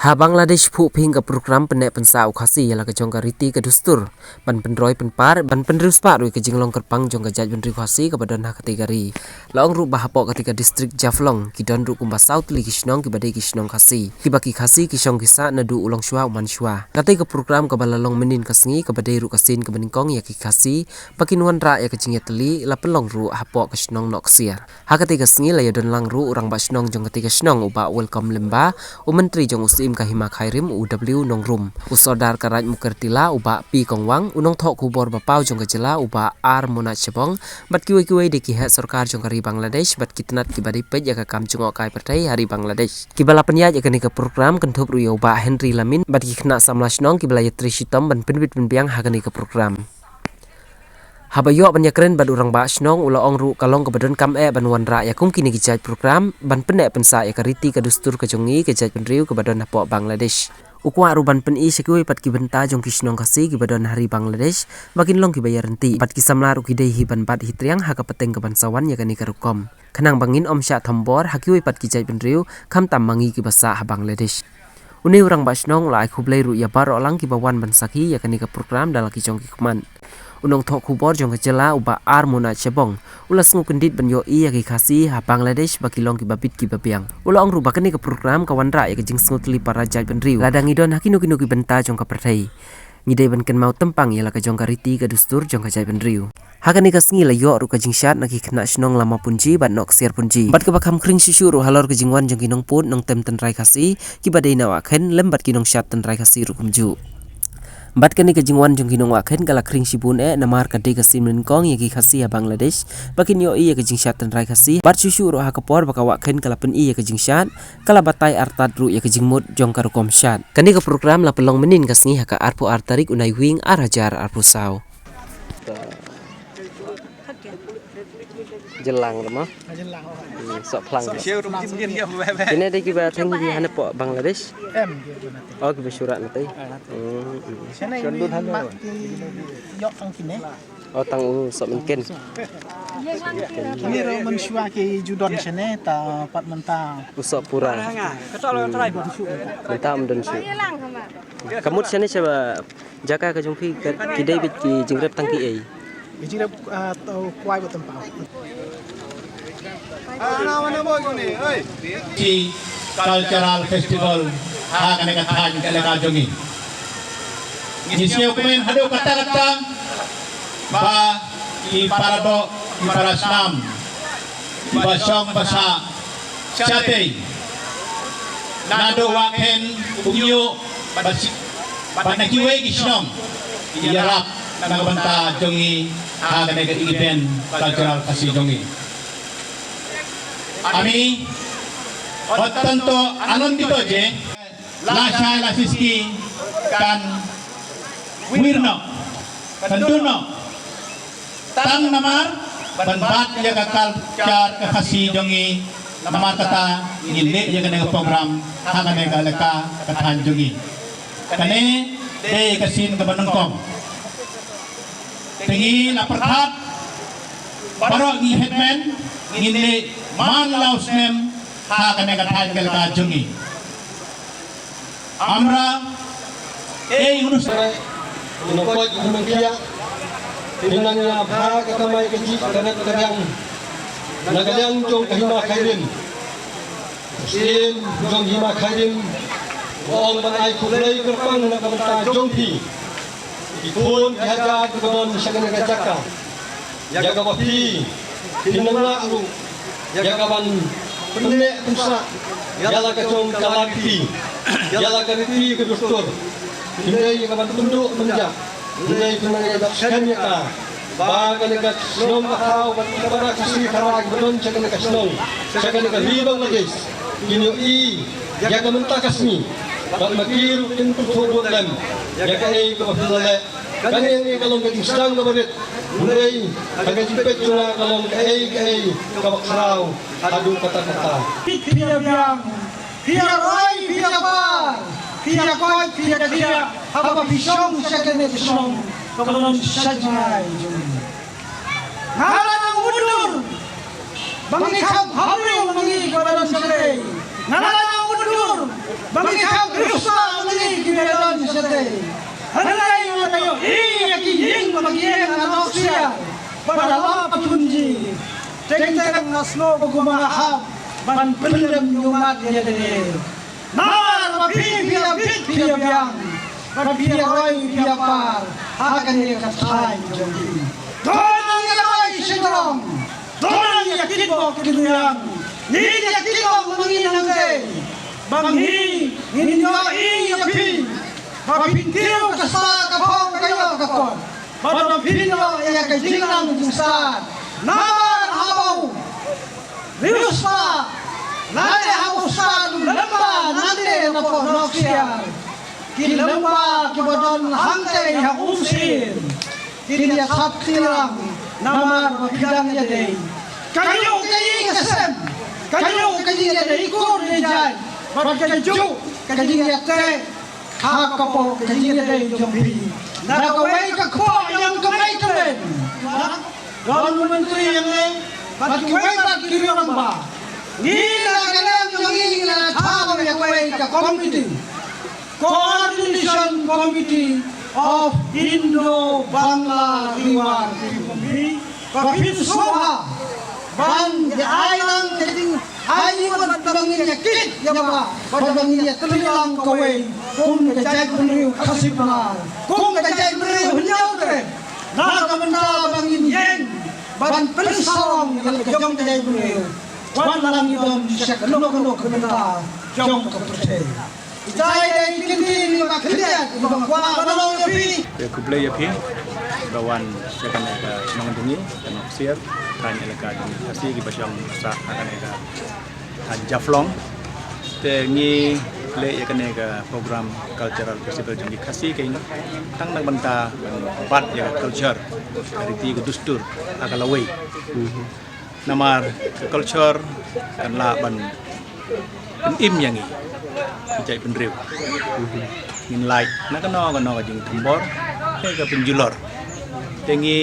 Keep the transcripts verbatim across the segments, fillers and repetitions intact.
Ha Bangladesh phuh ping ka program pynneh pynsah u Khasi ïa la ka jong ka riti ka dustur ban pynroi pynpar ban pynriewspah ruh ïa ka jinglong kyrpang jong ka jaitbynriew Khasi kaba don ha katei ka ri. La ong ruh ba hapoh katei ka district Jaflong ki don ruh kumba saw tylli ki shnong kiba dei ki shnong Khasi, kiba ki Khasi ki shong ki sah naduh u long shuwa u man shuwa. Katei ka program kaba la long mynnin ka sngi kaba dei ruh ka sien kaba nyngkong ïa ki Khasi ba kin wanrah ïa ka jingïatylli la pynlong ruh hapoh ka shnong Nohksiar. Ha katei ka sngi la ïadon lang ruh u rangbah shnong jong katei ka shnong u Bah Welcome Lyngba, u Myntri jong u Syiem ka Hima Khyrim u W Nongrum, u Sordar ka Raid Mukertila u Bah P Kongwang, u nongthoh khubor ba paw jong ka jylla u Bah R Monat Shabong, bad kiwei kiwei de ki heh sorkar jong ka ri Bangladesh bad ki tnat kiba dei peit ïa ka kam jngohkai pyrthei ha ri Bangladesh. Kiba la pynïaid ïa kane ka program kynthup ruh ïa u Bah Henry Lamin bad ki khynnah samla shnong kiba la ïatrei shitom ban pynbit pynbiang ha kane ka program. Haba ïoh ban ïakren bad u rangbah shnong u la ong ruh ka long kaba donkam eh ban wanrah ïa kum kine ki jait program ban pynneh pynsah ïa ka riti ka dustur ka jong ngi ka jaitbynriew kaba don hapoh Bangladesh. U kwah ruh ban pyni sha kiwei pat ki bynta jong ki shnong Khasi kiba don ha ri Bangladesh ba kin long kiba ïaryntih bad ki samla ruh ki dei hi ban bat hi triang ha ka pateng kaban sa wan ïa kane ka rukom, khnang ba ngin ym shah thombor ha kiwei pat ki jaitbynriew khamtam ma ngi kiba sah ha Bangladesh. Une u rangbah shnong u la ai khublei ruh ïa baroh lang kiba wan ban sakhi ïa kane ka program da la ki jong ki khmat. U nongthoh khubor jong ka jylla u Bah R Monat Shabong u la sngewkyndit ban ïohi ïa ki Khasi ha Bangladesh ba ki long kiba bit kiba biang. U la ong ruh ba kane ka program ka wanrah ïa ka jingsngewtylli para jaitbynriew lada ngi don ha kino kino ki bynta jong ka pyrthei, ngi dei ban kynmaw tympang ïa la ka jong ka riti ka dustur jong ka jaitbynriew. Ha kane ka sngi la ïoh ruh ka jingshad na ki khynnah shnong Lamapunji bad Nohksiarpunji, bad kaba kham khring shuh shuh ruh halor ka jingwan jong ki nongpud nongtem tynrai Khasi kiba dei na Wahkhen lem bad ki nongshad tynrai Khasi ruh kumjuh. Bad kane ka jingwan jong ki nong Wahkhen ka la khring shibun eh namar ka dei ka sien nyngkong ïa ki Khasi ha Bangladesh ba kin ïohi ïa ka jingshad tynrai Khasi, bad shuh shuh ruh ha ka por ba ka Wahkhen ka la pyni ïa ka jingshad, ka la batai artat ruh ïa ka jingmut jong ka rukom shad. Kane ka program la pynlong mynnin ka sngi ha ka arphew ar tarik u Naiwieng ar hajar arphew saw. Jylang ma? Hmm, soh phlang. Kine dei kiba theng hi hane poh Bangladesh? Em, kiba na tei. Oh, kiba shu rah na tei. Hmm, hmm. Shane ki mat ki ïoh tang kine. Oh, tang u soh mynken. Kine ruh mynshuwa ki ju don shane, ta pat mynta u soh pura. Mynta ym don shuh. Ka mut shane shaba jaka ka jong phi ka, ki dei beit ki jingrep tang kiei? Ki jingrep, ah, to kwai bad tympah. Ki cultural festival ha kane ka thaiñ ka elaka jong ngi. Ngi sngewkmen haduh katta katta ba ki para doh, ki para snam, ki ba shong ba sah shatei naduh Wahkhen kumjuh bad shi-, bad na kiwei ki shnong ki ïarap na ka bynta jong ngi ha kane ka event cultural Khasi jong ngi. Ami, অত্যন্ত আনন্দিত যে lashai lashiski kan wir noh, kan dur noh. Tang namar ban bat ïa ka culture ka Khasi jong ngi, namar kata ngin leh ïa kane ka program ha kane ka elaka ka thaiñ jong ngi. Kane dei ka sien kaba nyngkong. Te ngi la pyrkhat baroh ngi headman ngin leh man la u snem ha kane ka thaiñ ka elaka jong ngi. Amra, ei, unus. Ino koj ino kia. Ino nia bha ka kamai ka ji ka ret ka riang. Na ka liang jong ka Hima Khyrim. Sien jong Hima Khyrim. Ong ban ai khublei kyrpang na ka bynta jong phi. Ki khun ki hajar ki ba don sha kane ka jaka. Ïa kaba phi, phi nang lah ruh ïa kaban pynneh pynsah ïa la ka jong ka lad phi, ïa la ka riti ka dustur. Phin dei ïa kaban pynduh pynjah. Phin dei phin nang ïa dap skhem ïa ka ba kane ka shnong ka thaw bad ki para Khasi para ki ba don sha kane ka shnong, sha kane ka ri Bangladesh, kin ïohi ïa ka mynta ka sngi bad ma ki ruh kin pynthut ruh lem ïa kaei kaba phi la leh. Kane ka long ka jingsdang kaba rit. Hynrei ha ka jingpeit jong nga ka long kaei kaei kaba khraw haduh katta katta. Phi ïa biang, phi ïa roi, phi ïa par, phi ïa koit, phi ïa khiah, haba phi shong sha kane ka shnong kaba long sha jngai jong ngi. Nga la nang mutdur ba ngi kham hamriew ma ngi kiba don shatei. Nga la nang mutdur ba ngi kham riewspah. Hynrei nga la ïohi ïa ki ïing ba ki ïeng ha Nohsiar, bad ha Lawpatungji. Teng teng nga sngewbha kumba nga hap ban pyllem ïumat ïa lade. Namar ba phi phi ïa bit phi ïa biang, bad phi ïa roi phi ïa par ha kane ka thaiñ jong phi. To nang ïa roi sha jrong, to nang ïa kitbok kitbiang. Ngin ïa kitbok ma ngi nangtei. Ba ngi ngin ïohi ïa phi ba phin kiew ka spah ka phong ka ïoh ka kot, bad ba phin ïoh ïa ka jingnang jingstad. Namar haba u riewspah lane haba u stad u lyngba nangtei napoh Nohsiar, ki lyngba kiba don hangtei ha Umsyen kin ïa thap tyrang namar ba phi dang ïadei. Kajuh ka jingïaseng, kajuh ka jingïadei kur ne jait, bad kajuh ka jingïateh ha kpoh ka jingïadei jong phi. Na kawei ka kpoh jong ka mei tymmen, don u myntri ïa ngi bad kiwei pat ki rangbah. Ngi na ka liang jong ngi ngi la thaw ïa kawei ka komiti, Coordination Committee of Indo-Bangla Riwar People, ba phin sngewbha ban ïa ai lang ka jingai ïa ba ngin ïa kit ïa ba, ba ngin ïa tyrlang kawei kum ka jaitbynriew Khasi Pnar, kum ka jaitbynriew Hynñiewtrep. Na ka bynta ba ngin ïeng ban pynsawrong ïa la ka jong ka jaitbynriew, wat la ngi don sha kano kano ka bynta jong ka pyrthei. Ita i dei i kynti i ba khyndiat i ba kwah ban ong ïa phi. Te khublei ïa phi ba wan sha kane ka shnong jong ngi, ka Nohsiar, thaiñ elaka jong ngi Khasi kiba shong sah ha kane ka thaiñ Jaflong. Te ngi leh ïa kane ka program cultural festival jong ngi Khasi kein tang na ka bynta ban bat ïa ka culture, ka riti ka dustur ha ka lawei. Namar ka culture kan lah ban pynim ïa ngi ki jaitbynriew. Ngin lait na kano kano ka jingthombor, ka pynjulor. Te ngi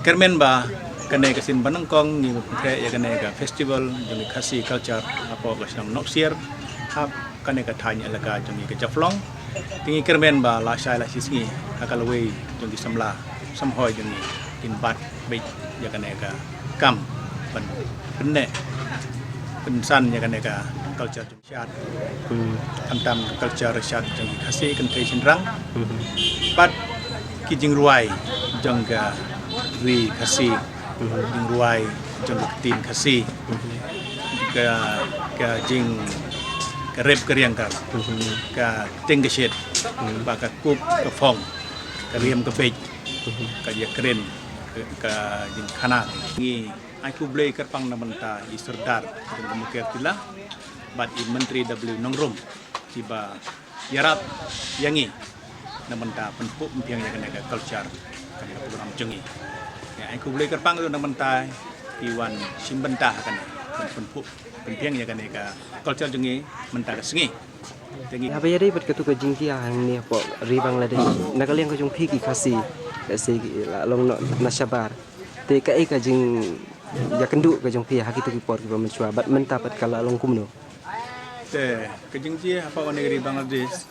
kyrmen ba kane ka sien ba nyngkong ngi pyntrei ïa kane ka festival jong ngi Khasi culture hapoh ka shnong Nohsiar, hap kane ka thaiñ elaka jong ngi ka Jaflong. Te ngi kyrmen ba lashai lashisngi ha ka lawei jong ki samla samhoi jong ngi kin bat beit ïa kane ka kam ban pynneh pynsan ïa kane ka culture jong shad. Khamtam ka culture shad jong ki Khasi kynthei shynrang. Bad ki jingrwai jong ka ri Khasi, jingrwai jong ka ktien Khasi, ka, ka jing, ka rep ka riang ka, ka teng ka shet, ba ka kup ka phong, ka riam ka beit, ka ïakren, ka, ka jingkhana. Ngi ai khublei kyrpang na bynta i Sordar jong ka Muker Tila bad i Myntri W Nongrum kiba ïarap ïa ngi na bynta pynphuh pynphieng ïa kane ka culture, kane ka program jong ngi. Ngi ai khublei kyrpang ruh na bynta ki wan shim bynta ha kane, ban pynphuh pynphieng ïa kane ka culture jong ngi mynta ka sngi. Te ngi haba ïadei bad katu ka jingtia hangne hapoh ri Bangladesh, na ka liang ka jong phi ki Khasi, lehse ki la long noh na shabar. Te kaei ka jingïakynduh ka jong phi ha kitu ki por kiba mynshuwa bad mynta pat ka la long kumno? Te ka jingjia hapoh kane ka ri Bangladesh,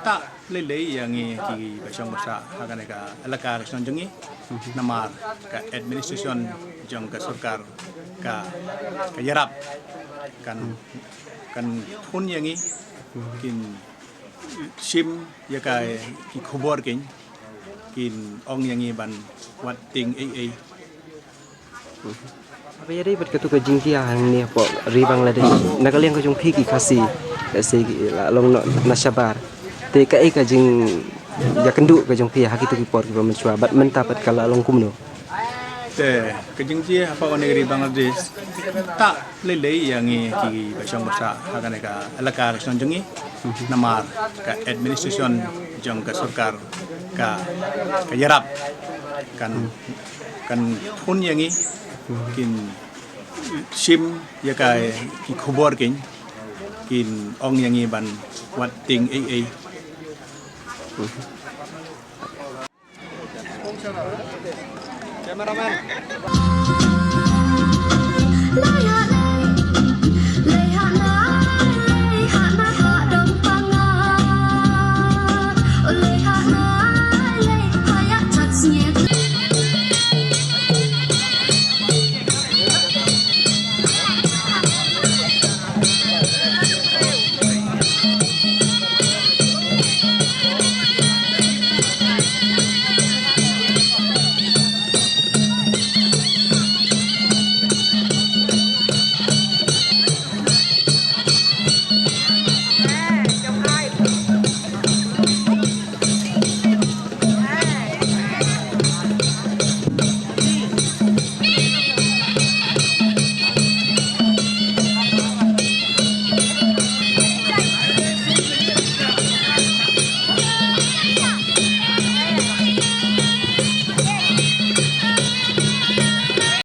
tah lei lei ïa ngi kiba shong ba sah ha kane ka elaka ka shnong jong ngi. Namar ka administration jong ka sorkar ka, ka ïarap, kan, kan phone ïa ngi, kin shim ïa ka, ki khubor kein, kin ong ïa ngi ban wad tieng ei ei. Haba ïadei bad katu ka jingtia hangne hapoh ri Bangladesh, na ka liang ka jong phi ki Khasi, lehse ki la long noh na shabar. Te kaei ka jingïakynduh ka jong phi ha kitu ki por kiba mynshuwa bad mynta pat ka la long kumno? Te ka jingjia hapoh kane ka ri Bangladesh, tah lei lei ïa ngi kiba shong ba sah ha kane ka elaka ka shnong jong ngi. Namar ka administration jong ka sorkar ka, ka ïarap, kan, kan phone ïa ngi, kin shim ïa ka, ki khubor kein, kin ong ïa ngi ban wad tieng ei ei. Cameraman.